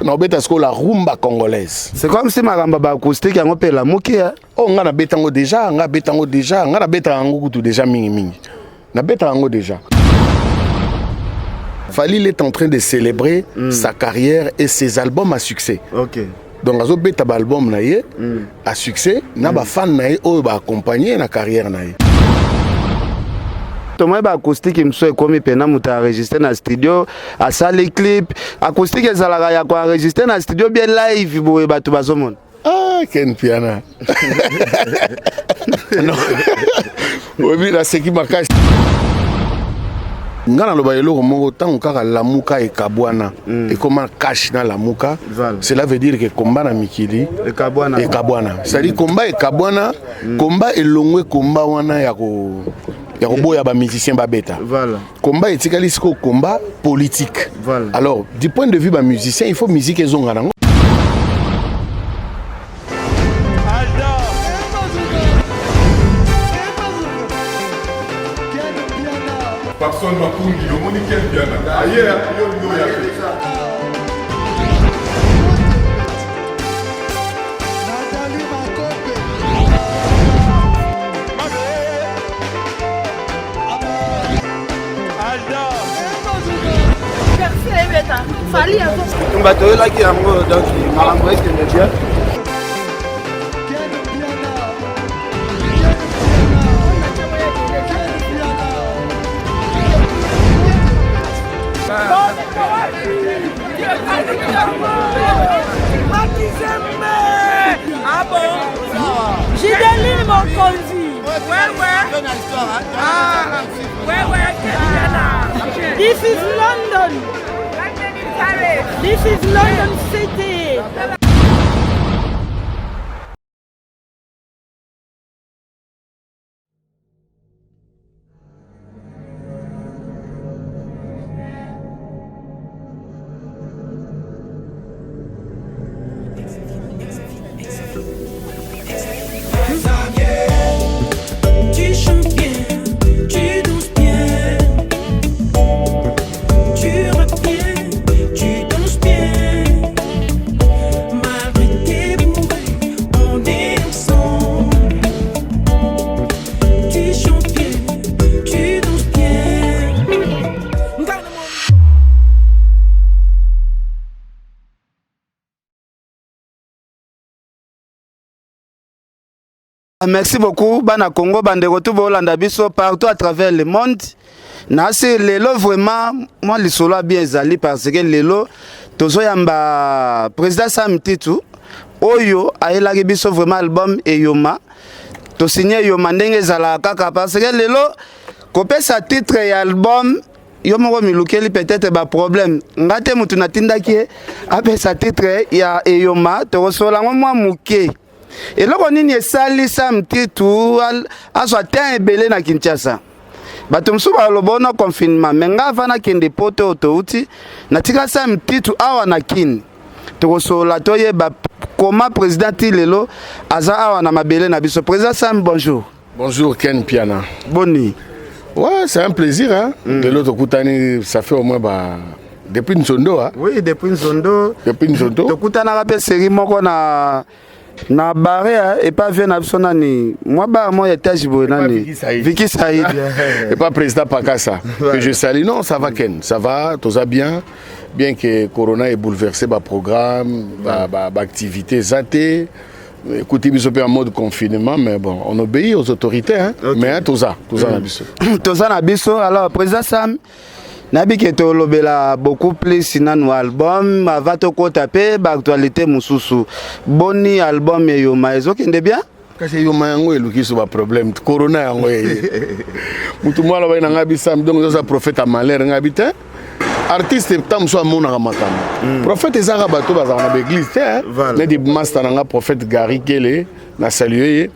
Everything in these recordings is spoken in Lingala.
Naobeta sikoyo la rumba congolaise. C'est comme si makambo ba acoustique yango mpe elamuki. Oh, nga nabeta yango déjà, nga beta yango déjà, nga nabeta yango kutu déjà mingi mingi. Nabeta yango déjà. Fally, il est en train de célébrer sa carrière et ses albums à succès. Donc azobeta ba album na ye à succès na ba fan na ye oyo ba accompagner na carrière na ye. Tomoni ba acoustique mosusu ekomi mpena moto aenregistre na studio, asali clip. Acoustique ezalaka ya koenregistre na studio bien live boye bato bazomona. Ah, Ken Piana. Non. Oyebi, naseki makasi. Nga naloba eloko moko: ntango kaka Lamuka ekabwana, ekoma cash na Lamuka, cela veut dire que komba na mikili ekabwana. Ekabwana, c'est-à-dire komba ekabwana, komba elongwe, komba wana ya koboya bamusicien babeta. Komba etikali sikoyo komba politique. Alors, du point de vue bamusicien, il faut musique ezonga nango. Papson Makungi, omoni Ken Piana aye yo ndo ya te. Nathalie Makope. Tumba toyelaki yango, donc makambo ekende bien. Ken Piana. Ken Piana. Ken Piana. Ah bon? Gideline Mokonzi. Ouais. Ah, ouais, This is London. This is London City. Tu chantes bien, tu danses bien, tu rappes bien, tu danses bien. Malgré tes bourrées, on est ensemble. Tu chantes bien, tu danses bien. Merci beaucoup bana Congo, bandeko tu bolanda biso partout à travers le monde. Nasi lelo vraiment moi lisolo ya bien ezali, parce que lelo tozoyamba président Sam Titu oyo ayelaki biso vraiment album Eyoma. Tosigné Eyoma ndenge ezalaka kaka, parce que lelo kopesa titre ya album yo moko milukeli peut-être baproblème. Nga te motu natindaki ye apesa titre ya Eyoma. Tokosola yango mwa moke. Eloko nini esali Sam Titu azwa temps ebele na Kinshasa? Bato mosusu baloba ono confinement, mais nga ava nakende poto oyo touti, natika Sam Titu awa na Kini. Tokosolola, toyeba koma président ti lelo aza awa na mabele na biso. Président Sam, bonjour. Bonjour Ken Piana. Boni? Ouais, c'est un plaisir, hein. De l'autre côté, ça fait au moins bah, depuis Nzondo, hein. Oui, depuis Nzondo. Depuis Nzondo. Tokutanaka mpe série moko na bare epa vie na biso nani, mwa bar moko ya étage boye, nani? Vicky Saïd. Vicky Saïd. Et pas président Pakassa, que je salue. Non, ça va Ken, ça va, tout ça bien. Bien que Corona ait bouleversé ma programme, ba activité, zaté. Écoutez, biso en mode confinement, mais bon, on obéit aux autorités, hein. Mais hein, tout ça, tout ça, na biso. Toza na biso. Alors président Sam, nayebi ke tolobela beaucoup plus nanu album avant tokota mpe baactualité mosusu. Boni album Eyoma, ezokende bien? Kasi Eyoma yango eluki so baproblème. Corona yango eye. Mutu mwana bai na ngai bisam, donc oza prophète ya malheur. Ngai bi te, artiste ntango mosusu amonaka makambo. Prophète ezaka bato bazalaka na baeglise te, hein. Neti master na nga, prophète Gary Kele, na salue ye.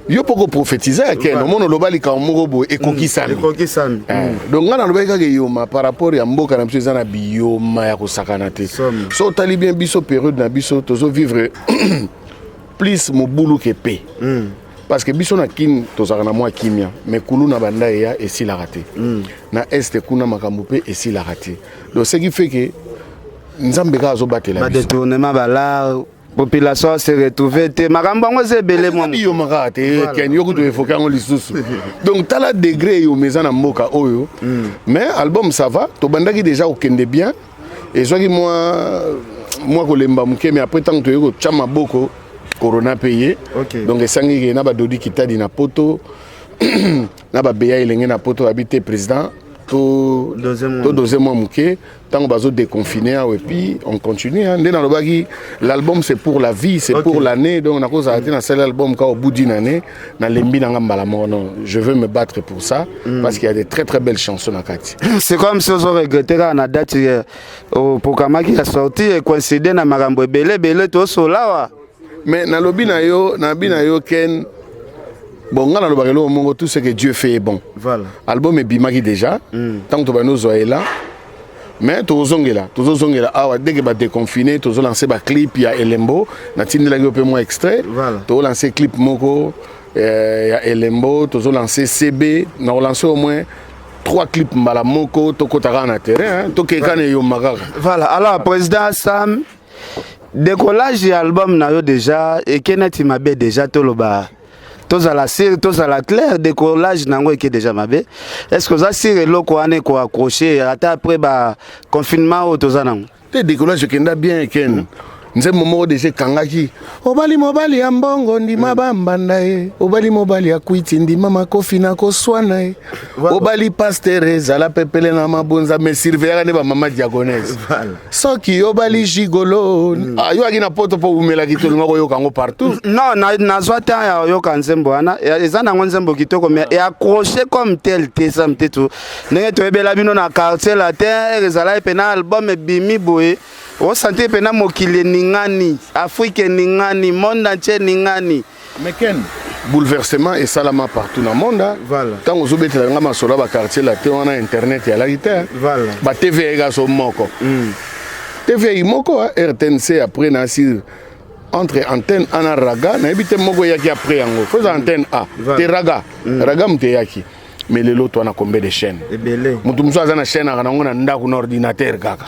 Yo mpo koprophétise ya Ken, omona oloba likambo moko boye ekokisami. Ekokisami. Donc ngai nalobaki kaka Eyoma par rapport ya mboka na biso eza na biyoma ya kosakana te. Somme. So otali bien biso, période na biso tozovivre plus mobulu ke pe, parce que biso na Kini tozalaka na mwa kimia, mais kulu na banda eya esilaka te. Na Est kuna makambo mpe esilaka te. Donc ce qui fait que Nzambe kaka azobatela biso. Badétournement bala population se retrouve te, makambo yango eza ebele mwa. Biyoma kaka te, ken yo kutu evoke yango lisusu. Donc tala degré eyoma eza na mboka oyo. Mais album, ça va, tobandaki déjà kokende bien, ezwaki mwa kolemba moke, mais après ntango toyei kotya maboko, corona mpe ye. Donc esangi ke na badodi kitadi na poto, na babeya elenge na poto, babi te président to Deuxième. To deuxième mois moke, ntango bazo déconfiner awa, et puis on continue, hein. Nde nalobaki, l'album, c'est pour la vie, c'est pour l'année. Donc nakozala te nasali album ka au bout d'une année nalembi nanga mbala moko. Non, je veux me battre pour ça, parce qu'il y a des très très belles chansons na kati. C'est comme si ozo regretter kaka na date oprogrammaki ya sortie, ecoïncide na makambo ebele ebele tosola awa. Mais nalobi na yo, nalobi na yo ken, bon, nga nalobaka eloko moko: tout ce que Dieu fait est bon. Album ebimaki déjà ntango tobandi ozwa ela, mais tozongela, tozozongela awa dès que badéconfine, tozolance baclip ya Elembo. Natindelaki yo mpe mwa extrait. Tozolance clip moko ya Elembo, tozolance CB, na kolance au moins trois clips mbala moko. Tokɔta kaka na terrain, tokeka na eyoma kaka. Voilà. Alors président Sam, décollage ya album na yo déjà eke neti mabe déjà. Toloba, tozala sûr, tozala clair, décollage nango eke déjà mabe. Est ce que oza sûr eloko wana ekoaccroche ata après baconfinement oyo toza nango? Te, décollage ekenda bien eken. Nzembo moko deja ekangaki: obali mobali ya mbongo, ndima bambanda ye, obali mobali ya kwiti, ndima makofi na koswana ye, obali pasteur, ezala pepele na mabonza, mais surveillaka nde bamama diaconesse. Soki obali gigolo, ayoaki na poto mpo umelaki, tolinga koyoka yango partout. Non, nazwa temps ya oyoka nzembo wana. Eza nango nzembo kitoko, mais eaccroche comme tel te. Sam Tetu, ndenge toyebela bino na Quartier Latin, ezalaki mpena album ebimi boye, osentir mpena mokili eningani, Afrique eningani, monde entier eningani. Mais ken, bouleversement esalama partout na monde. Ntango ozobetela nga masolo ya baQuartier Latin wana, internet eyalaki te. Batv eyaki so moko, TV eyaki moko, RTNC. Après na sur entre Antenne A na Raga, nayebi te moko eyaki après yango, fo eza Antenne A te, Raga. Raga moto eyaki. Mais lelo to wana combien de chaîne? Ebele. Moto mosusu aza na chaîne aka nango na ndako na ordinateur kaka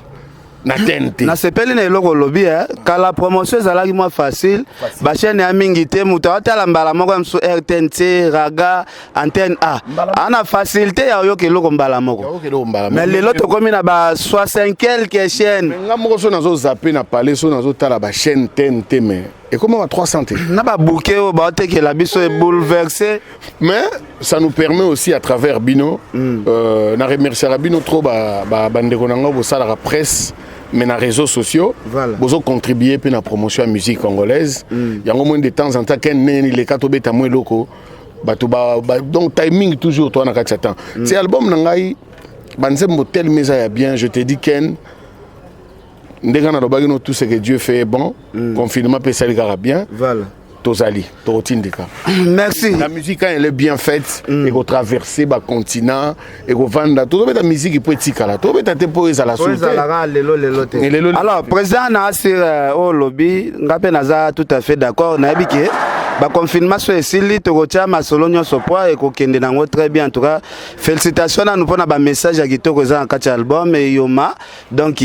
na tene te. Nasepeli na eloko olobi. Kala promotion ezalaki mwa facile, bachaîne ya mingi te, moto aotala mbala moko ya mosusu RTNC, Raga, Antenne A, ana facilité ya oyoka eloko mbala moko. Mais lelo tokomi na ba 60 quelque chaîne. Nga moko so nazozape na palais, so nazotala bachaîne tene te, mais ekoma ba 300 te. Na babouquet oyo baotekela biso ebouleverse. Mais ça nous permet aussi à travers bino, na remerciera bino trop, bandeko na nga bosalaka presse, mais na réseaux sociaux bozocontribue mpe na promotion ya musique congolaise. Yango moi, de temps en temps, ken ndenge nini leka tobeta mwa eloko bato donc timing toujours toa na kati ya temps. C'est album na ngai, banzembo telema eza ya bien. Je te dis ken, ndenge nalobaki no, tout ce que Dieu fait est bon. Confinement mpe esali kaka bien. Tozali tokotindika. Merci. La musique, quand elle est bien faite, ekotraverse bacontinent, ekovanda. Tozobeta musique mpo etikala, tozobeta te mpo ezala Oyo ezalaka lelo lelo te. Lelo. Alors président, na asir oyo olobi, nga mpe naza tout à fait d'accord. Nayebi ke baconfinement so esili, tokotia masolo nyonso po ekokende nango très bien. En tout cas, félicitation nanu mpona bamessage ya kitoko eza na kati ya album Eyoma. Donc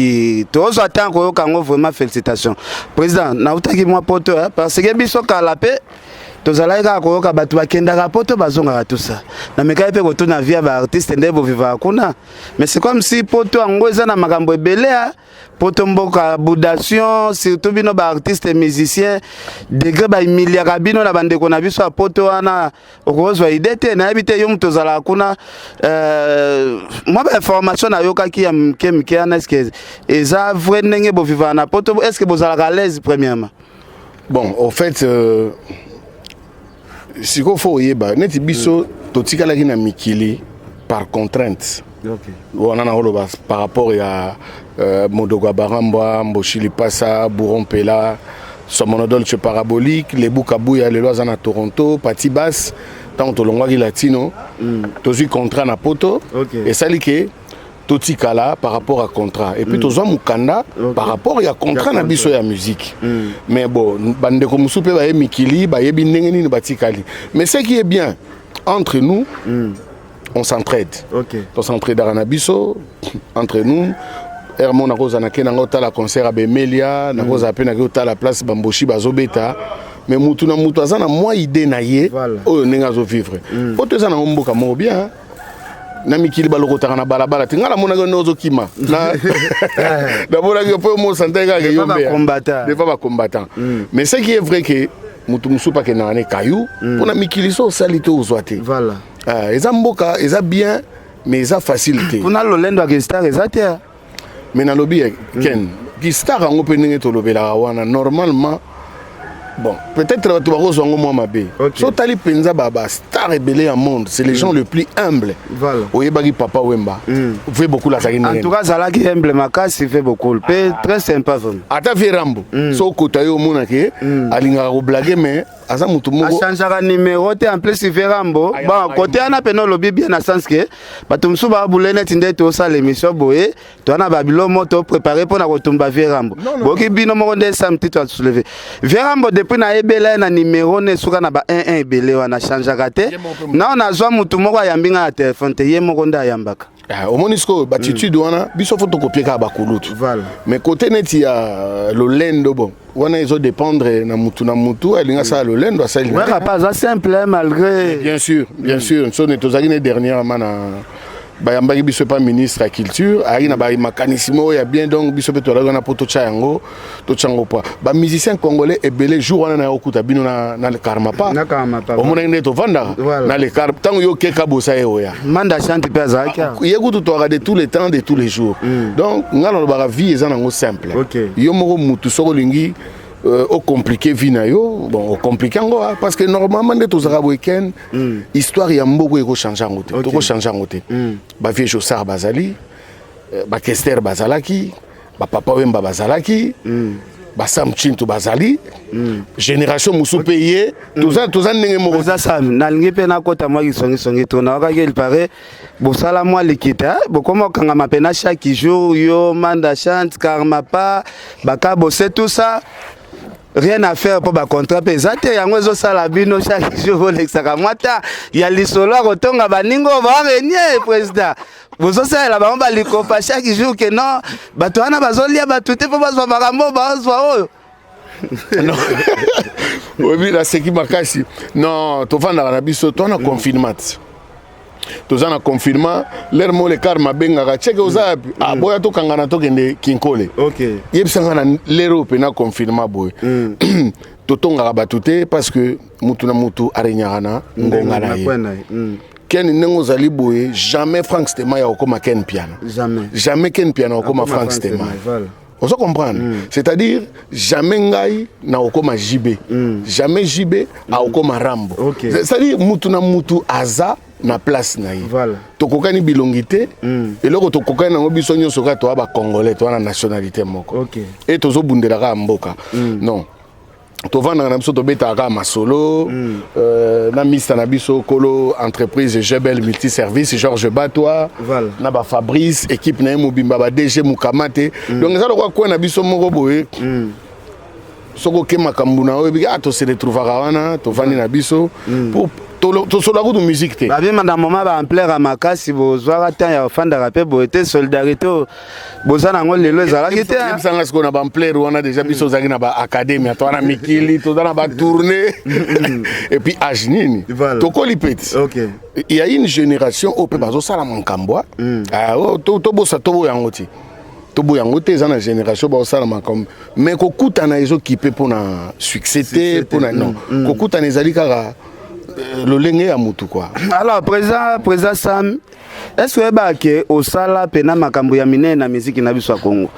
tozwa temps koyoka yango. Vraiment félicitation président. Nautaki mwa poto, parce que biso kala mpe tozalaki kaka koyoka bato bakendaka poto, bazongaka, tout ça. Namekaki mpe kotuna vie ya baartiste nde bovivaka kuna, mais c'est comme si poto yango eza na makambo ebele. A poto mboka budation, surtout bino baartiste musicien, degré bahumiliaka bino na bandeko na biso ya poto wana, okozwa idée te. Nayebi te, yo moto ozalaka kuna, mwa bainformation nayokaki ya mike mike wana, est-ce eza vrai ndenge bovivaka na poto? Est ce que bozalaka à l'aise premièrement? Bon, au fait, sikoyo fo oyeba neti biso totikalaki na mikili par contrainte. Wana naoloba par rapport ya Modogo Barambwa, Mboshi Lipasa, Bouron Pela, Somonodolce Parabolique, Lebu Kabuya, lelo aza na Toronto, Pati Bas. Ntango tolongwaki Latino, tozwi contrat na poto. Esali ke totikala par rapport à contrat, et puis tozwa mokanda par rapport ya contrat na biso ya musique. Mais bon, bandeko mosusu mpe baye mikili, bayebi ndenge nini batikali. Mais ce qui est bien entre nous, on s'entraide. Tosentraidaka na biso entre nous. Heure moko nakozala nake nanga otala concert ya Bemelia, nakozala mpe nake otala place bamboshi bazobeta, mais mutu na mutu aza na mwa idée na ye. Oyo ndenge azovivre po to eza nango mboka moko bien. Na mikili balokotaka na balabala te. Ngai namonaki yo nde ozokima, namonaki yo mpo mosante kaka yo. Mbeya devant bacombattant. Mais ce qui est vrai que mutu mosusu mpe akendaka na ekayu mpona mikili, so osali te, ozwa te. Eza mboka eza bien, mais eza facile te. Mpona lolendo ya star eza te. Mais nalobi ken ki star yango mpe ndenge tolobelaka wana, normalement, bon, peut-être bato bakozwa yango mwa mabe. So otali mpenza bastar ebele ya monde, c'est les gens le plus humble. Oyebaki Papa Wemba, vieux Bokul azalaki ndenge? En tout cas azalaki humble makasi, vieux Bokul mpe très sympa vraiment. Ata vieux Rambo, so okota ye, omonake alingaka koblaguer, mais aza motu moko achangeaka numéro te. En plus, vieux Rambo, bon, côté wana pene olobi bien, na sens que bato mosusu babule neti nde tosala émission boye, toza na babilo mo topréparé mpona kotumba vieux Rambo. Boyoki bino moko nde Sam Tito asoulevé vieux Rambo. Depuis nayebela ye na numéro ne esuka na ba 11 ebele wana, achangeaka te. Nao nazwa motu moko ayambi ngai na telefone te, ye moko nde ayambaka. Omoni sikoyo batitude wana, biso faut tokopie kaka bakulutu. Mais côté neti ya lolendo, bon, wana ezodépendre na mutu na mutu. Alingi asala lolendo, asali. Wera mpe aza simple malgré. Bien sûr, bien sûr. Soni tozalaki ne dernièrement na bayambaki biso epa ministre ya culture, ayaki na bamakanisi moko ya bien. Donc biso mpe tozalaki wana mpo totya yango, totya yango poa bamusicien congolais ebele. Jour wana na okuta bino na Karmapa, omonaki nde tovandaka na le car. Ntango yo okeka bosa ye oya. Manda Chante mpe azalaki. Ye kutu toaka de tous les temps, de tous les jours. Donc nga nalobaka, vie eza nango simple. Yo moko mutu, soki olingi ocompliquer vie na yo, bon, ocompliquer yango, parce que normalement nde tozalaka boye ken, histoire ya mboka ekochange yango te, tokochange yango te. Bavieux Josar bazali, bakester bazalaki, bapapa Wemba bazalaki, basam Chintu bazali, génération mosusu mpe ye toza ndenge moko. Eza Sam, nalingi mpe nakɔta mwa kisongisongi to nawakaki. Il paraît bosala mwa likita, bokoma kokangama mpena chaque jour, yo, Manda Chante, Karmapa, Bakabose, tout ça. Rien à faire mpo bacontrat mpe eza te. Yango ezosala bino chaque jour bolekisaka mwa ta ya lisolo ya kotonga baninga oyo baarenie président. Bozosalela bango balikopa chaque jour ke non, bato wana bazolia bato te mpo bazwa makambo bazwa oyo. Oyebi, naseki makasi. Non, tovandaka na biso, to na confinement ti toza na confinement. L'heure mo le car mabengaka cheke, oza yapi? Ah, boya tokangana, tokende Kinkole. Yebisanga na lere oyo mpena confinement boye, totongaka bato te, parce que mutu na mutu arenyaka na ngonga na ye. Ken, ndenge ozali boye, jamais Frank Stema ya okoma Ken Piana. Jamais. Jamais Ken Piana okoma Frank Stema. Ozo comprendre? C'est-à-dire jamais ngai na okoma JB, jamais JB aokoma Rambo. C'est-à-dire mutu na mutu aza na place na ye. Tokokani bilongi te. Eloko tokokani nango biso nyonso kaka toya bacongolais, toya na nationalité moko e tozobundela kaka mboka. Non, tovandaka na biso, tobetaka kaka masolo na mista na biso, kolo entreprise Gebel Multiservice, Georges Batwa, na bafabrice, équipe na ye mobimba, ba DG Mukama te. Donc eza lokwa kwe na biso moko boye. Soki oke makambo na oyo ebiki, ah, tose retrouvaka wana, tovandi na biso pour tosolola kutu musique te. Babima na moment baampleur ya makasi, bozwaka temps ya kofandaka mpe boye te. Solidarité oyo boza nango lelo ezalaki te. Yebisanga sikoyo, na baampleur wana déjà biso ozalaki na baacadémie, toza na mikili, toza na batournée, et puis age nini, tokoli peti. Il y a une génération oyo mpe bazosala makambo. Tobosa, toboya yango ti, toboya yango te. Eza na génération bazosala makambo, mais kokutana ezokipe mpona succès te, mpona non, kokutana ezali kaka lolenge ya mutu quoi. Alors président Sam, est ce que oyebaka ke osala mpena makambo ya minene na miziki na biso ya Congo?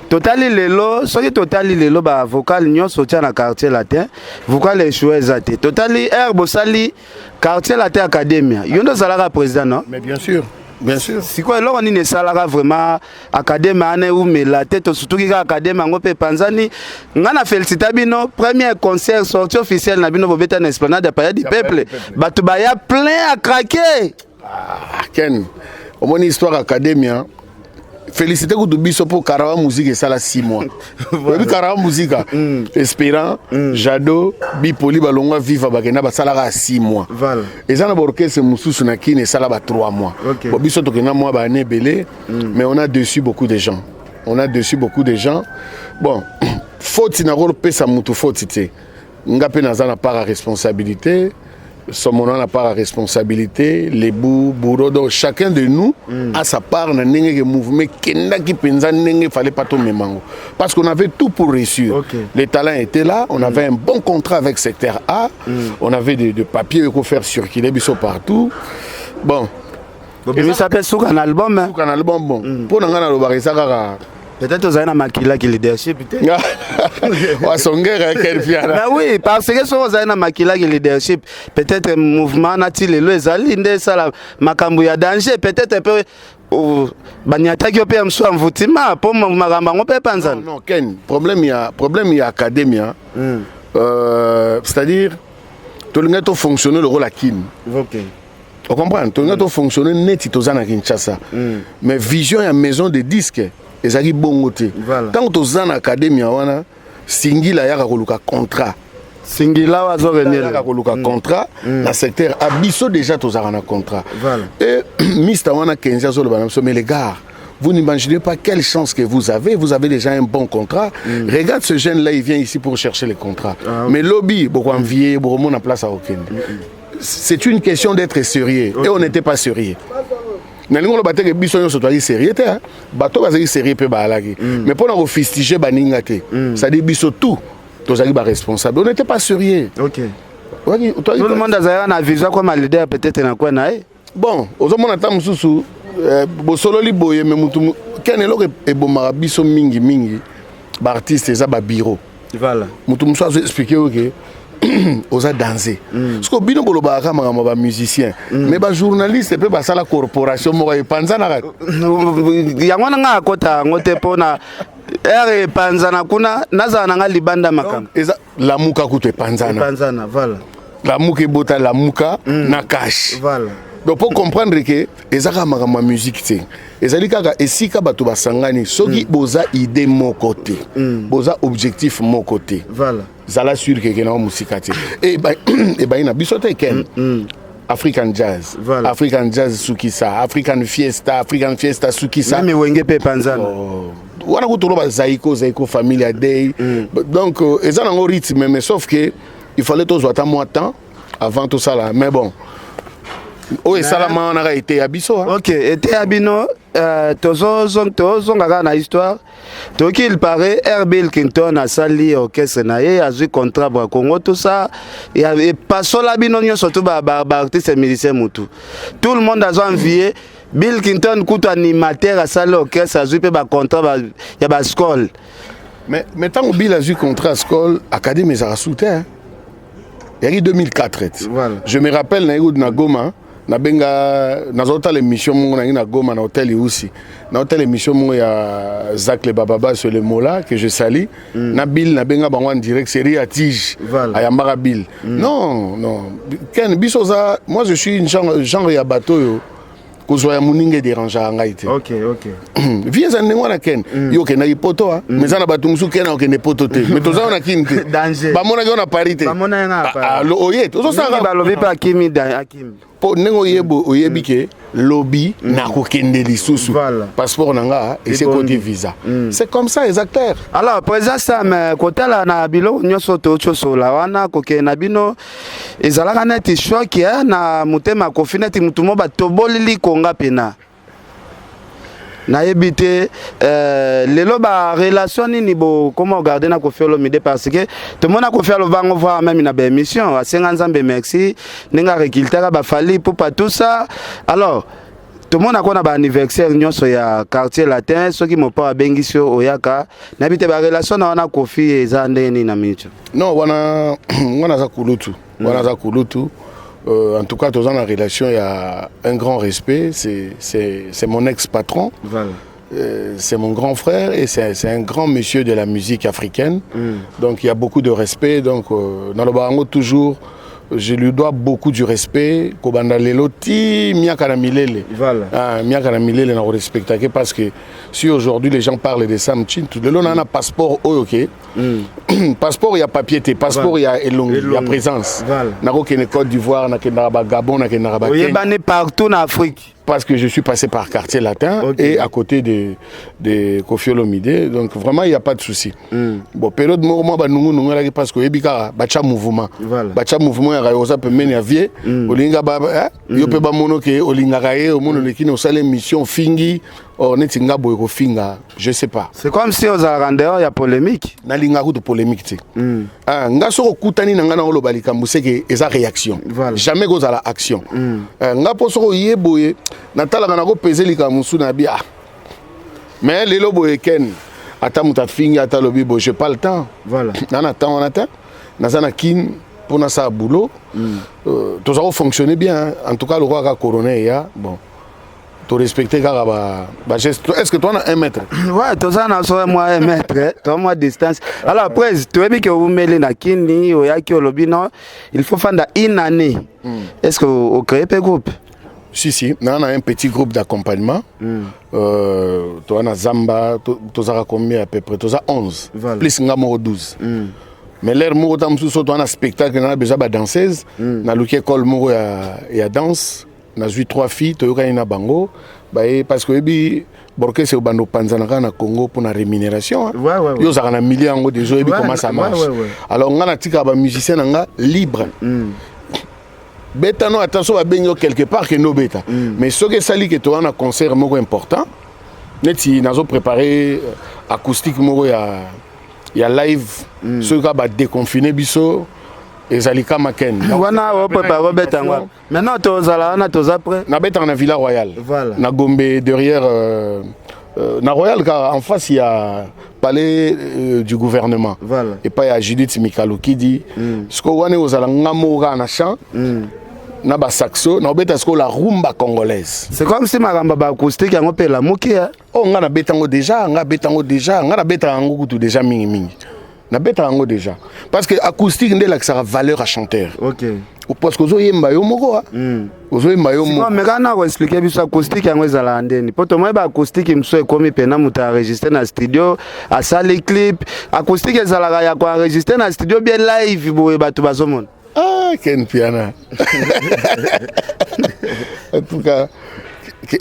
Totali lelo, soki totali lelo bavocal nyonso otia na Quartier Latin, vocal échoué eza te. Totali aire bosali Quartier Latin Academia, yo nde ozalaka président, non? Mais bien sûr, bien sûr. Sikoyo eloko nini esalaka vraiment académie wana eumela te? Tosutuki kaka académie yango mpe epanzani. Ngai na félicita bino, premier concert sortie officielle na bino bobeta na esplanade ya Palais du Peuple, bato baya plein à craquer. Ah, Ken, omoni histoire académia, félicité kutu biso mpo Karawa Musique esala 6 mois. Oyebi Karawa Musique, Espérant, Jado, Bipoli balongwa Viva, bakenda basalaka 6 mois. Eza na baorchestre mosusu na Kini esala ba 3 mois. Bon, biso tokenda mwa baane ebele, mais on a déçu beaucoup de gens. On a déçu beaucoup de gens. Bon, faute nakopesa mutu faute te. Nga mpe naza na part ya responsabilité, Somono na part ya responsabilité, Lebu, Bouro. Donc chacun de nous a sa part na ndenge ke mouvement ekendaki mpenza ndenge fallait pas tomema yango, parce qu'on avait tout pour réussir. Les talents étaient là, on avait un bon contrat avec Secteur A, on avait des papiers ko faire circuler biso partout. Bon, bobimisa mpe suka na album, hein. Suka na album. Bon, mpo na ngai nalobaka eza kaka Peut-être ozali na makilaki leadership te. Wasongera Ken Mpiana. Ben oui, parce que soki ozali na makilaki leadership, peut-être mouvement nati lelo ezali nde esala makambo ya danger. Peut-être mpe banyataki yo mpe ya mosu ya mvutima mpo makambo yango mpe epanzana. Non, Ken, problème ya académia, c'est-à-dire tolingai tofonctionner lokola Kine. Ocomprendre, tolingai tofonctionner neti toza na Kinshasa, mais vision ya maison de disque ezalaki bongo te. Ntango toza na académia wana, Singila ayaka koluka contrat. Singila oyo azorenir. Ayaka koluka contrat na Secteur A. Biso déjà tozalaka na contrat. Et mister wana Kenzi azoloba na biso: "Mais les gars, vous n'imaginez pas quelle chance que vous avez. Vous avez déjà un bon contrat. Regarde ce jeune-là, il vient ici pour chercher les contrats. Mais lobi, beaucoup envier, beaucoup en place à Okende." C'est une question d'être sérieux. Et on n'était pas sérieux. Nalingi oloba te ke biso nyonso tozalaki sérieux te, hein. Bato bazalaki sérieux mpe baalaki, mais mpo na kofustiger baninga te, c'est-à-dire biso tout tozalaki baresponsable, on n'était pas sérieux. Tout le monde azalaka na vision comme leader peut-être na kwe na ye. Bon, ozomona ata mosusu bosololi boye, me mutu kene eloko ebomaka biso mingi mingi baartiste eza babureau. Mutu mosusu azo expliquer oyo ke oza danger, parce que bino bolobaka kaka makambo ya bamusicien, mais bajournaliste mpe basala corporation moko epanzanaka. Yango wana ngai akota yango te mpo na ere epanzana kuna, nazala na ngai libanda makambo. Eza Lamuka kutu epanzana. Epanzana, voilà. Lamuka ebota Lamuka na cash. Donc po comprendre ke eza kaka makambo ya musique te, ezali kaka esika bato basangani. Soki boza idée moko te, boza objectif moko te, zala sûr ke ekendaka mosika te. Ebayi na biso te, Ken. African Jazz, African Jazz sukisa African Fiesta, African Fiesta sukisa Même Wenge mpe epanzana. Oh, wana kutu oloba Zaiko, Zaiko Familia Day. Donc eza nango rythme, mais sauf que il fallait tozwa ata mwa temps avant tosala. Mais bon, oyo esalama wana kaka ete ya biso, hein. Ok, eteya bino. Tozonga kaka na histoire. Toki, il paraît Bill Clinton asali orchestre na ye, azwi contrat bwa Congo, tout ça epasola bino nyonso tu baartiste musicien, mutu tout le monde azo envie Bill Clinton. Kutu animateur asali orchestre, azwi mpe bacontrat ya baskol. Mais ntango Bill azwi contrat Skol, académie ezalaka su te, hein. Eyaki 2004 eti. Je me rappelle, nayi kutu na Goma, nabenga, nazotala émission moko, nangi na Goma na hôtel Iusi, na hôtel, émission moko ya Zak le Bababa sur le Mola que je sali na Bill. Nabenga bango en direct, série ya Tige. Ayambaka Bill. Non, non, Ken, biso oza, moi je suis une genre ya bato oyo kozwa ya moninga edérangeaka ngai te. Vie eza ndenge wana, Ken. Yo okendaki poto a, mais eza na bato mosusu, Ken, akokende poto te, mais toza wana Kini te. Danger. Bamonaki yo na Paris te. Bamonaki nga na Ah, Paris. ah, oye Mingi ozosala balobi mpe akimi akimi. Mpo ndenge oyebi, oyebi ke lobi nakokende lisusu. Passeport na nga esi ekoti visa, c'est comme ça, eza clair. Alors président Sam, kotala na biloko nyonso tososola wana, kokende na bino ezalaka neti choc na motema Kofi, neti mutu mo batobolili konga pena. Nayebi te lelo barelation nini bokoma ogarde na Kofi Olomide, parce que tomona Kofi alobango voir même na baémission, asenga Nzambe merci ndenge arecultaka baFally Ipupa, tout ça. Alors tomona ko na baanniversaire nyonso ya Quartier Latin, soki mopa abengisi yo, oyaka. Nayebi te barelation na wana Kofi eza ndenge nini na minute? Non, wana aza kulutu, wana aza kulutu. En tout cas, toza na relation ya un grand respect. C'est mon ex-patron. C'est mon grand frère et c'est un grand monsieur de la musique africaine. Donc il y a beaucoup de respect. Donc dans le barango toujours, je lui dois beaucoup du respect. Kobanda lelo ti miaka na milele. Ah, miaka na milele na respecter, parce que si aujourd'hui les gens parlent de Sam Tshintu, lelo na passeport oyo ke passeport ya papier te, passeport ya elongi, ya Elongi. présence. Voilà. Nakokende Côte d'Ivoire, nakendaka ba Gabon, nakendaka ba Kenya. Oyebani partout na Afrique. Parce que je suis passé par Quartier Latin et à côté de Koffi Olomide. Donc vraiment, il n'y a pas de souci. Bon, période moko mwa banungu nungu elaki parce que oyebi kaka batya mouvement. Batya mouvement ya oza pembeni ya vie, olinga ba eh, yo mpe bamono ke olingaka ye, omona oleki na osala émission, ofingi. Or neti nga boye, kofinga, je sais pas. C'est comme si ozalaka en dehors ya polémique. Nalingaka kutu polémique te. Ah, nga soki okutani na nga na oloba likambo, seke eza réaction. Jamais kozala action. Eh, nga mpo soki oye boye, natalaka, nakopese likambo mosusu na bi. Ah, mais lelo boye, Ken, ata moto afingi, ata alobi boye, j'ai pas le temps. Na temps wana te, naza na Kine mpo nasala boulot. Toza kofonctionner bien, hein. En tout cas, lokola kaka corona eya, bon, torespecte kaka bageste. Est ce que toza na 1 mètre? Ouais, toza na so mwa 1 mètre, to mwa distance. Alors prés, toyebi ke oumeli na Kini, oyaki, olobi non, il faut fanda une année. Est ce que ocréé mpe groupe? Si, si, na un petit groupe d'accompagnement. Toza na zamba, tozalaka combien à peu près? Toza 11. Plus nga moko, 12. Mais l'heure moko ta mosusu, so toza na spectacle, na besoin badanseuse, naluki école moko ya danse, nazwi trois filles, toyokani na bango, baye, parce que oyebi borkese obanda opanzana kaka na Congo mpona rémunération, hein. Yo ozalaka na milieu yango déjà, oyebi comment ça marche. Alors nga natikaka bamusicien na nga libre. Beta no, ata so babengi yo quelque part, kende obeta. Mais soki esali ke toza na concert moko important, neti nazoprépare acoustique moko ya live, soki kaka badéconfine biso, ezali kama Ken. Wana oprépare, obeta yango maintenant, tozala wana, toza prêt. Nabetaka na Villa Royale. Na Gombe, derrière na Royal, kaka en face ya palais du gouvernement. Epai ya Judith Mikalokidi. Sikoyo wana ozala nga moko kaka na champ na basaxo, naobeta sikoyo la rumba congolaise. C'est comme si makambo baacoustique yango mpe elamuki, eh. Oyo nga nabeta yango déjà, nga abeta yango déjà, nga nabetaka yango kutu déjà mingimingi, nabetaka yango déjà, parce que acoustique nde elakisaka valeur ya chanteur. Parce que ozoyemba yo moko, ah. Ozoyemba yo moko. Mais kaka na koexpliquer biso acoustique yango ezalaka ndeni, mpo tomoni baacoustique mosusu ekomi mpena moto aenregistre na studio, asali clip. Acoustique ezalaka ya koenregistre na studio, bien live boye bato bazomona? Ah, Ken Piana, en tout cas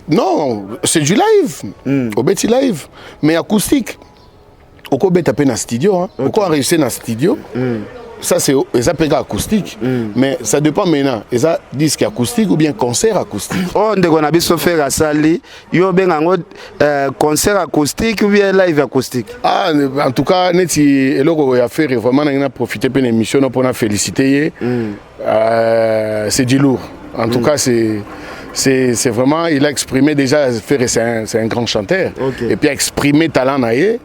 non, c'est du live. Obeti live, mais acoustique okobeta mpe na studio, hein. Oko enregistre na studio. Ça, c'est eza mpe kaka acoustique, mais ça dépend maintenant eza disque acoustique ou bien concert acoustique. Oyo ndeko na biso Ferre asali, yo obenga yango concert acoustique ou bien live acoustique? Ah, en tout cas, neti eloko ya Ferre, vraiment nangi na profiter mpe na émission no mpona féliciter ye. C'est du lourd en tout cas. C'est vraiment, il a exprimé déjà. Ferre, c'est un grand chanteur. Et puis a exprimé talent na ye.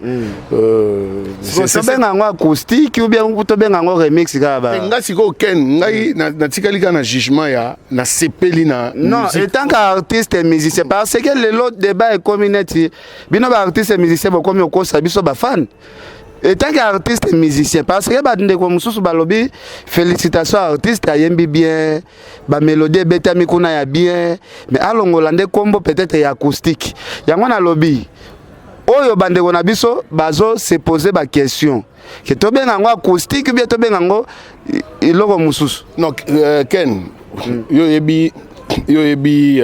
Tobenga yango acoustique ou bien tobenga yango remix kaka ba? Nga sikoyo, Ken, ngai natikali kaka na jugement ya nasepeli na Non, musique. Etant qu'artiste et musicien, parce que lelo débat ekomi neti bino baartiste et musicien bokomi okosa biso bafan. Etant qu'artiste et musicien, parce que bandeko mosusu balobi félicitation, artiste ayembi bien, bamélodie ebetami kuna ya bien, mais alongola nde kombo peut-être ya acoustique yango. Nalobi oyo bandeko na biso bazo se poser baquestion ke tobenga yango acoustique ou bien tobenga yango eloko mosusu. Non, Ken, yo oyebi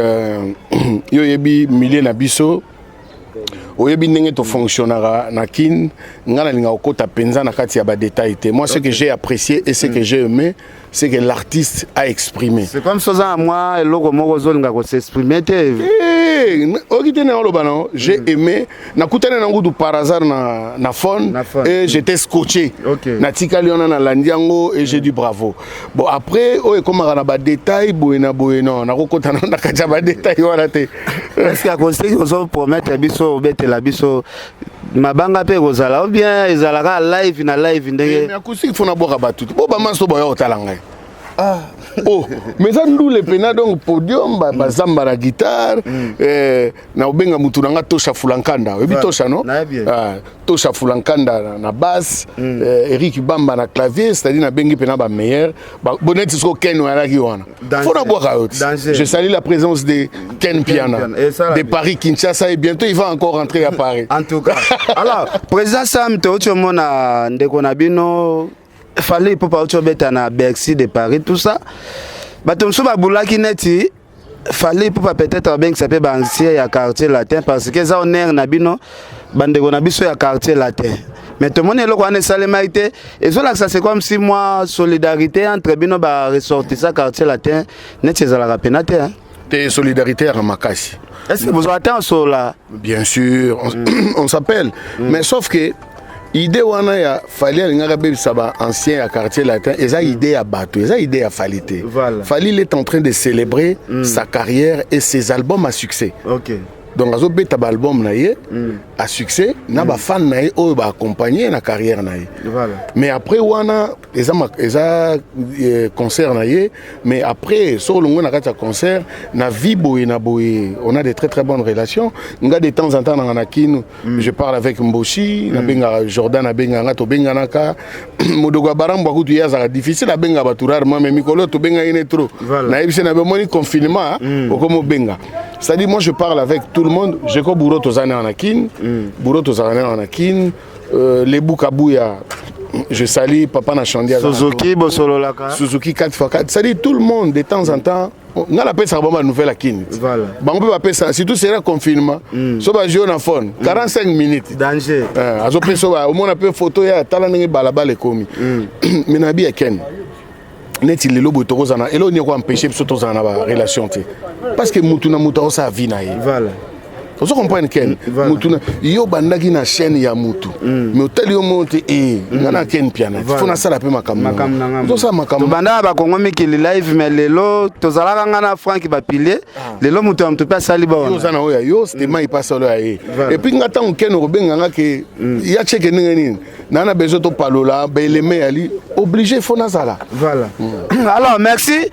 milieu na biso, oyebi ndenge tofonctionnaka na Kine. Nga nalinga kokota mpenza na kati ya badétail te. Moi, ce que j'ai apprécié et ce que j'ai aimé, c'est que l'artiste a exprimé. C'est comme soza na mwa eloko moko ozolinga kosexprime te. Eh, oki te na oloba non, j'ai aimé. Nakutani na ngudu par hasard na phone, Na phone. Et j'étais scotché. Natikali wana, nalandi yango et j'ai dit bravo. Bon, après oyo ekomaka na badétail boye na boye, non, nakokota na kati ya badétail wana te. Est ce que acoustique ozopromettre biso, obetela biso mabanga mpe ekozala, ou bien ezalaka live na live ndenge? Mais acoustique, fo nabwaka bato te, bo bamaso boya kotala ngai. Oh, mais eza ndule pena, donc podium, bazamba na guitare, na obenga mutu na nga Tosha Fulankanda, oyebi Tosha, no? Nayebi ye. Ah, Tosha Fulankanda na basse, Eric Bamba na clavier, c'est-à-dire nabengi mpena bameilleur. Boneti soko Ken oyalaki wana, Danger. fo nabwaka yo ti. Danger. Je salue la présence de Ken Piana Piana. Et ça, la de vie. Paris Kinshasa, et bientôt il va encore rentrer à Paris. En tout cas, alors président Sam, touti omona ndeko na bino Fally Ipupa auti obeta na Bercy de Paris, tout ça. Bato mosusu babulaki neti Fally Ipupa peut-être abengisa mpe baancien ya Quartier Latin, parce que eza honneur na bino, bandeko na biso ya Quartier Latin. Mais tomoni eloko wana esalemaki te. Ezolakisa, c'est comme si moi solidarité entre bino baressortissant Quartier Latin neti ezalaka pena te, hein? Te, solidarité yaka makasi. Est ce que bozwaka te osola? Bien sûr, on s'appelle, mais sauf que idée wana ya Fally alingaka abebisa baancien ya Quartier Latin, eza idée ya bato, eza idée ya Fally te. Fally, il est en train de célébrer sa carrière et ses albums à succès. Donc azobeta baalbum na ye à succès na bafan na ye oyo baaccompagne na carrière na ye. Mais après wana eza concert na ye. Mais après, soki olongwe na kati ya concert na vie boye na boye, on a de très très bonnes relations. Nga, de temps en temps, nanga na kinu, je parle avec Mboshi, nabengaka Jordan, abengaka nga, tobenganaka. Modoko ya Barambo akutu, ye azalaka difficile, abengaka bato rarement, mais mikolo tobengaki ne trop. Nayebisi na bomoni confinement okomi obenga. C'est-à-dire, moi, je parle avec tout le monde. Jeko Bouro, toza na na Kin, Bouro, tozala na na Kin, Lebu Kabuya, je salue papa na Chandi. Suzuki bosololaka? Suzuki 4x4. C'est-à-dire, tout le monde, de temps en temps, nga napesaka bango banouvelle ya Kini. Bango mpe bapesa, surtout sera confinement, so bazwi na phone 45 minutes. Danger. Azopesa, omona mpe photo ya tala ndenge balabala ekomi. Mais na bi ya Ken, neti lelo boye tokozala na eloko nini ekoempêche biso tozala na barelation te? Parce que mutu na mutu akosala vie na ye. Ozo comprendre, Ken? Mutu na yo bandaki na chaîne ya mutu, mais otali yo moko te e nga na Ken Piana, fo nasala mpe makambo. Makambo na nga. Ozosala makambo. Tobandaka Bakongo Mikili Live, mais lelo tozalaka nga na Frank bapilie. Lelo moto ya moto mpe asali yo bawana. Oza na oyo ya yo, stema ipasa oyo ya ye. Et puis nga, ntango Ken okobenga nga ke ya cheke ndenge nini, naa na besoin topalola baeleme, yali obligé, fo nazala. Voilà. Alors merci,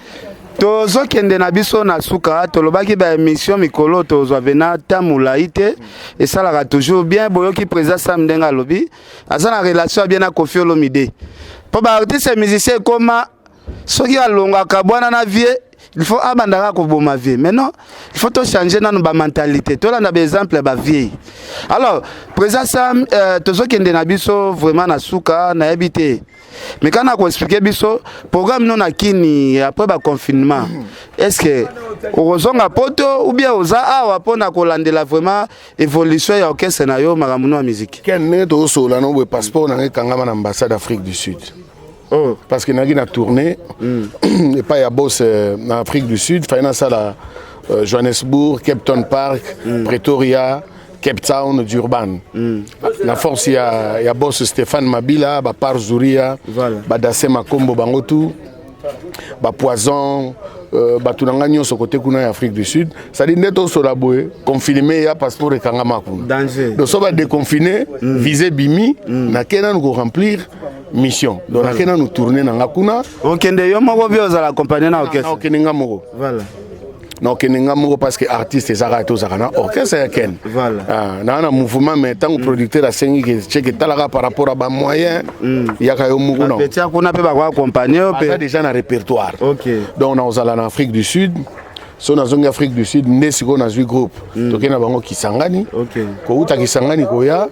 tozokende na biso na suka. Tolobaki baémission mikolo tozwa pena ta molai te, esalaka toujours bien. Boyoki président Sam ndenge alobi, aza na relation ya bien na Kofi Olomide, mpo baartiste musicien ekoma soki alongaka bwana na vie, il faut abandaka koboma vie. Mais non, il faut tochanger nano bamentalité, tolanda baexemple ya bavieille. Alors président Sam, tozokende na biso vraiment na suka. Nayebi te, mais kana koexpliquer biso programme no na Kini après baconfinement. Est ce que okozonga Poto ou bien oza awa mpona kolandela vraiment évolution ya orchestre na yo, makambo no ya musique? Ken, ndenge tozosola no boye, passeport nanga ekangama na ambassade Afrique du Sud. Oh. Parce que naki na tournée epai ya boss na Afrique du Sud, fai nasala Johannesburg, Cape Town Park, Pretoria, Cape Town, Durban, na force ya boss Stéphane Mabila, bapar Zuria, badase Makombo, bango tu bapoison, bato na ngai nyonso kote kuna ya Afrique du Sud. C'est-à-dire, nde tosola boye, confinement ya passeport ekangama kuna. Danger. Donc so badéconfine, visa bimi, nake nanu koremplir mission. Donc nake nanu tourne na nga kuna. Okende yo moko bi ozala accompagné na orchestre? Okende nga moko. Nakokende nga moko, parce que artiste ezaka te ozalaka na orchestre ya Ken. Ah, naa na mouvement, mais ntango producteur asengi ke cheke etalaka par rapport à bamoyen, yaka yo moko na Bapeti ya kuna mpe bakoaccompagne yo? Aza mpe déjà na répertoire. Donc nakozala na Afrique du Sud. So nazongi Afrique du Sud, nde sikoyo nazwi groupe, tokei na bango Kisangani. Kouta Kisangani koya,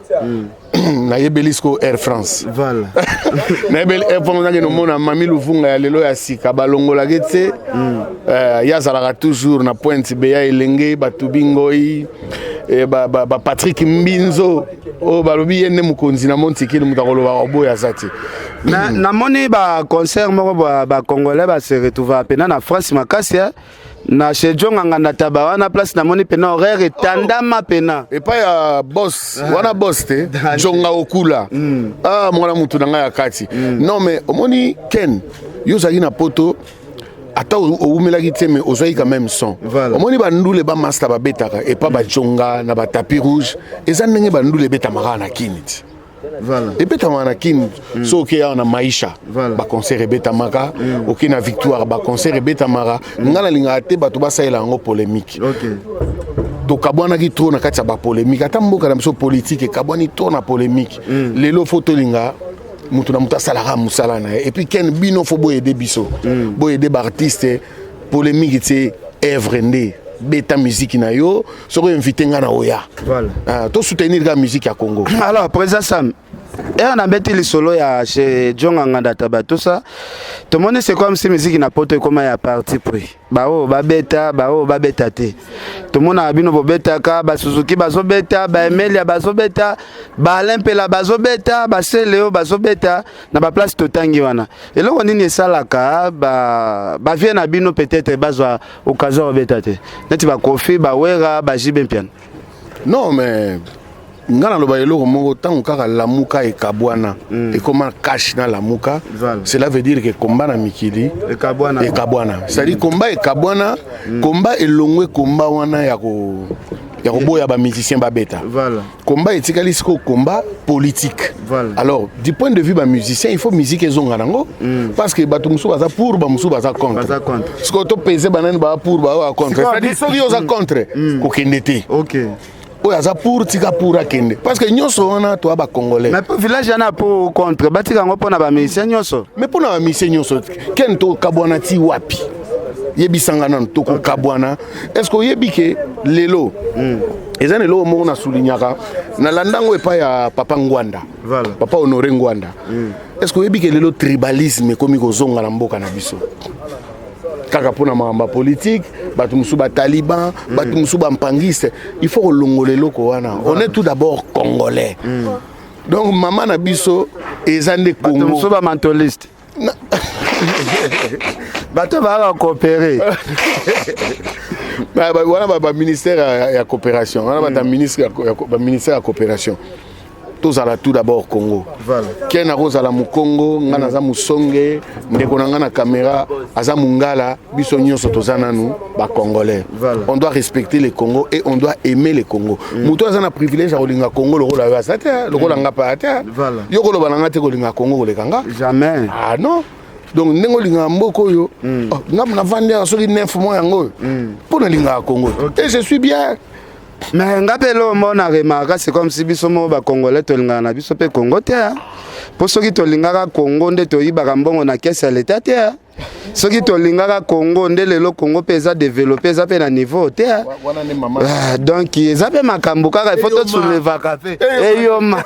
nayebeli sikoyo Air France. Nayebeli Air France, nakende omona Mami Luvunga ya lelo ya sika, balongolaki te. Ye azalaka toujours na Pointe Beya, elenge bato bingoi, ba Patrik Mbinzo oyo balobi ye nde mokonzi na Montikili, moto akolobaka oboyo aza te. Namoni baconcert moko bacongolais base retrouva pena na France makasi, eh. Na chez Jonga Nganda Taba wana place, namoni pena horaire etandama pena. Epai ya boss wana, boss te, Jonga Okula. Ah, mwana mutu na ngai ya kati. Non, mais omoni Ken, yo ozalaki na Poto, ata owumelaki te, mais ozwaki quand même son. Omoni bandule bamaster babetaka epa bajonga na batapis rouge, eza ndenge bandule ebetamaka na Kini ti. Ebetamaka na Kini. So okei awa na Maisha, baconcert ebetamaka. Okei na Victoire, baconcert ebetamaka. Ngai nalingaka te bato basalela yango polémique. Tokabwanaki trop na kati ya bapolémique. Ata mboka na biso, politique ekabwani trop na polémique. Lelo fo tolinga moto na moto asalaka mosala na ye. Et puis Ken, bino fo boyede biso, boyede baartiste. Polémique te, œuvre nde. Beta musique na yo, soki invité nga na oya. Ah, tosoutenir kaka musique ya Congo. Alors président Sam, ere nabeti lisolo ya chez Jonga Nganda Taba, tout ça. Tomoni c'est comme si musique na poto ekoma ya parti pris. Baoyo babeta, baoyo babeta te. Tomonaka bino bobetaka, basuzuki bazobeta, baemelia bazobeta, baalain mpela bazobeta, baseleo bazobeta na baplace totangi wana. Eloko nini esalaka bavie na bino peut-être bazwa occasion babeta te, neti bakofi, bawera, bajibe mpiana? Non, mais nga naloba eloko moko: ntango kaka Lamuka ekabwana, ekoma cash na Lamuka, cela veut dire que komba na mikili ekabwana. Ekabwana, c'est-à-dire komba ekabwana, komba elongwe, komba wana ya koboya bamusicien babeta. Komba etikali sikoyo komba politique. Alors, du point de vue bamusicien, il faut musique ezonga nango, parce que bato mosusu baza pour, bamosusu baza contre. Baza contre. Sikoyo topese banani baa pour, baa contre? C'est-à-dire soki oza contre, kokende te. Oyo aza pour, tika pour akende, parce que nyonso wana toya bacongolais. Mais po village wana pour contre, batika yango mpona bamusicien nyonso. Mais mpo na bamusicien nyonso, ken, tokabwana ti wapi? Yebisanga nanu, tokokabwana. Est ce que oyebi ke lelo eza na eloko moko nasoulignaka, nalanda yango epai ya papa Ngwanda, papa Honoré Ngwanda? Est ce que oyebi ke lelo tribalisme ekomi kozonga na mboka na biso kaka mpona makambo ya politike? Bato mosusu bataliban, bato mosusu bampangiste. Il faut kolongola eloko wana. On est tout d'abord congolais. Donc mama na biso eza nde Bato Congo. mosusu bamantoliste, bato baa bacoopérer. Wana baministère ya coopération wana, bata ministre baministère ya coopération. Tozala tout d'abord Congo. Ke nakozala mokongo, nga naza mosonge, ndeko na nga na caméra aza mongala, biso nyonso toza nanu bacongolais. On doit respecter le Congo et on doit aimer le Congo. Moto aza na privilège ya kolinga Congo lokola yo aza te, lokola nga pa te. Yo koloba na nga te kolinga Congo koleka nga. Jamais. Ah non, donc ndenge olingaka mboka oyo, oh, nga navandi awa soki 9 mois yango oyo mpo nalingaka Congo et je suis bien. Mais nga mpe eloko moko na remarka, c'est comme si biso moko bacongolais tolingaka na biso mpe Congo te, ah. Mpo soki tolingaka Congo nde toyibaka mbongo na caisse ya leta te, ah. Soki tolingaka Congo nde lelo Congo mpe eza développé, eza mpe na niveau te, ah. Wana nde mama. Ah, donc eza mpe makambo kaka il faut Eyoma. tosoulevaka mpe eyoma.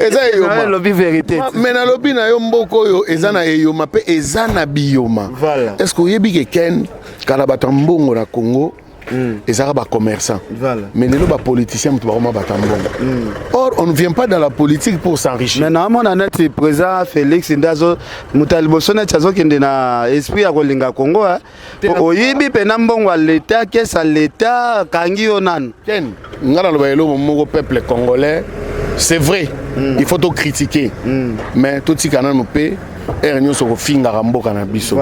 Eza eyoma. Elobi vérité. Mais nalobi na yo, mboka oyo eza na eyoma mpe eza na biyoma. Est ce que oyebi ke ken kala bato ya mbongo na Congo ezalaka bacommerçant? Mais lelo bapoliticien moto bakoma bato ya mbongo. Or on ne vient pas dans la politique pour s'enrichir. Mais naomona neti président Félix nde azo moto ya liboso neti azokende na esprit ya kolinga Congo, eh. Po oyibi mpena mbongo ya leta, caisse ya leta, kangi yo nanu. Ken, nga naloba eloko moko: peuple congolais, c'est vrai, il faut tocritiquer, mais totika nanu mpe ere nyonso kofingaka mboka na biso.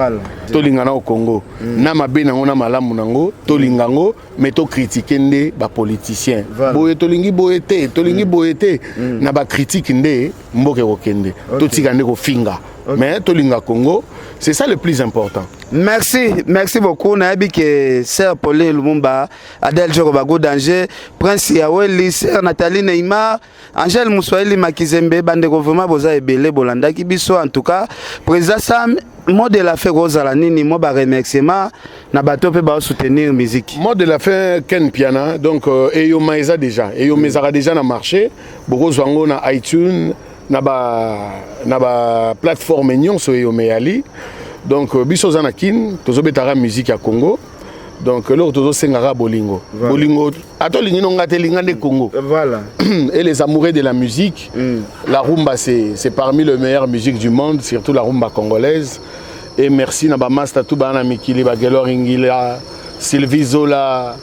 Tolinga na Congo na mabe nango na malamu nango, tolinga yango, mais tocritiquer nde bapoliticien. Boye tolingi boye te, tolingi boye te. Na bacritique nde mboka ekokende. Totika nde kofinga, mais tolinga Congo, c'est ça le plus important. Merci, merci beaucoup. Nayebi ke sœur Pauline Lumumba, Adèle Joko Bago Danger, Prince Yaweli, sœur Nathalie Neymar, Angèle Mouswahili Makizembe, bandeko vraiment boza ebele bolandaki biso. En tout cas, président Sam, mot de la fin kozala nini? Mo ba remerciement na bato mpe baosoutenir musique. Mot de la fin, Ken Piana, donc eyoma eza déjà, eyoma ezalaka déjà na marché, bokozwa yango na iTunes, na ba plateforme nyonso eyoma eyali. Donc biso oza na Kine, tozobetaka musique ya Congo. Donc eloko tozosengaka, bolingo. Bolingo, ata olingi no nga te, linga nde Congo. Et les amoureux de la musique, la rumba, c'est parmi les meilleures musiques du monde, surtout la rumba congolaise. Et merci na bamaster tout bana mikili, bagelor Ingila, Sylvie Zola,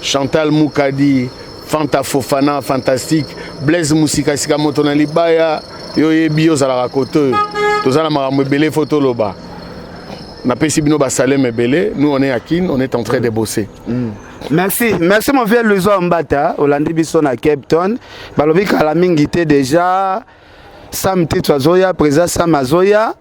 Chantal Mukadi, Fanta Fofana fantastique, Blaise Musika sika moto na libaya. Yo oyebi, ozalaka kote oyo toza na makambo ebele, fo toloba. Napesi bino basalem ebele. Nous, on est à Kin, on est en train de bosser. Merci, merci mon vieux Luizo Mbata, olandi biso na Cape Town. Balobi kala mingi te déjà Sam Tito azoya, président Sam azoya.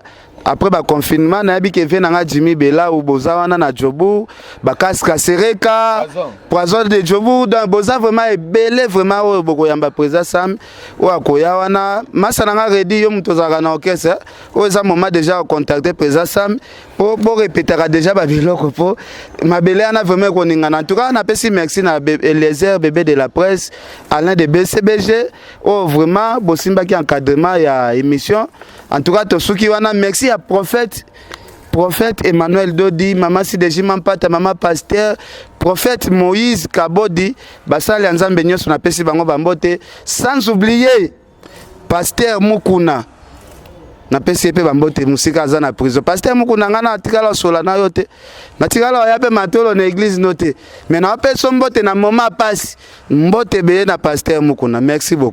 Après ba confinement, nayebi ke vie nanga Jimmy Bela ou boza wana na Jobu, ba casque sereka, Poison de Jobu, donc boza vraiment ebele vraiment oyo bokoyamba président Sam oyo akoya wana. Masa nanga redi yo moto ozalaka na orchestre, oyo eza moment déjà contacter président Sam po borepetaka déjà babiloko po mabele wana vraiment ekoningana. En tout cas, napesi merci na Eliezer bébé de la presse, Alain de BCBG oyo vraiment bosimbaki encadrement ya émission. En tout cas, tosuki wana. Merci ya prophète. Prophète Emmanuel Dodi, mama Sideji Mampata, mama pasteur, prophète Moïse Kabodi, basali ya Nzambe nyonso napesi bango bambote, sans oublier pasteur Mukuna. Napesi ye mpe bambote mosika aza na prison. Pasteur Mukuna, ngai natikala osola na yo te, natikala oya mpe matolo na église no te, mais naopesa mbote na moment pasi, mbote ebele na pasteur Mukuna. Merci beaucoup.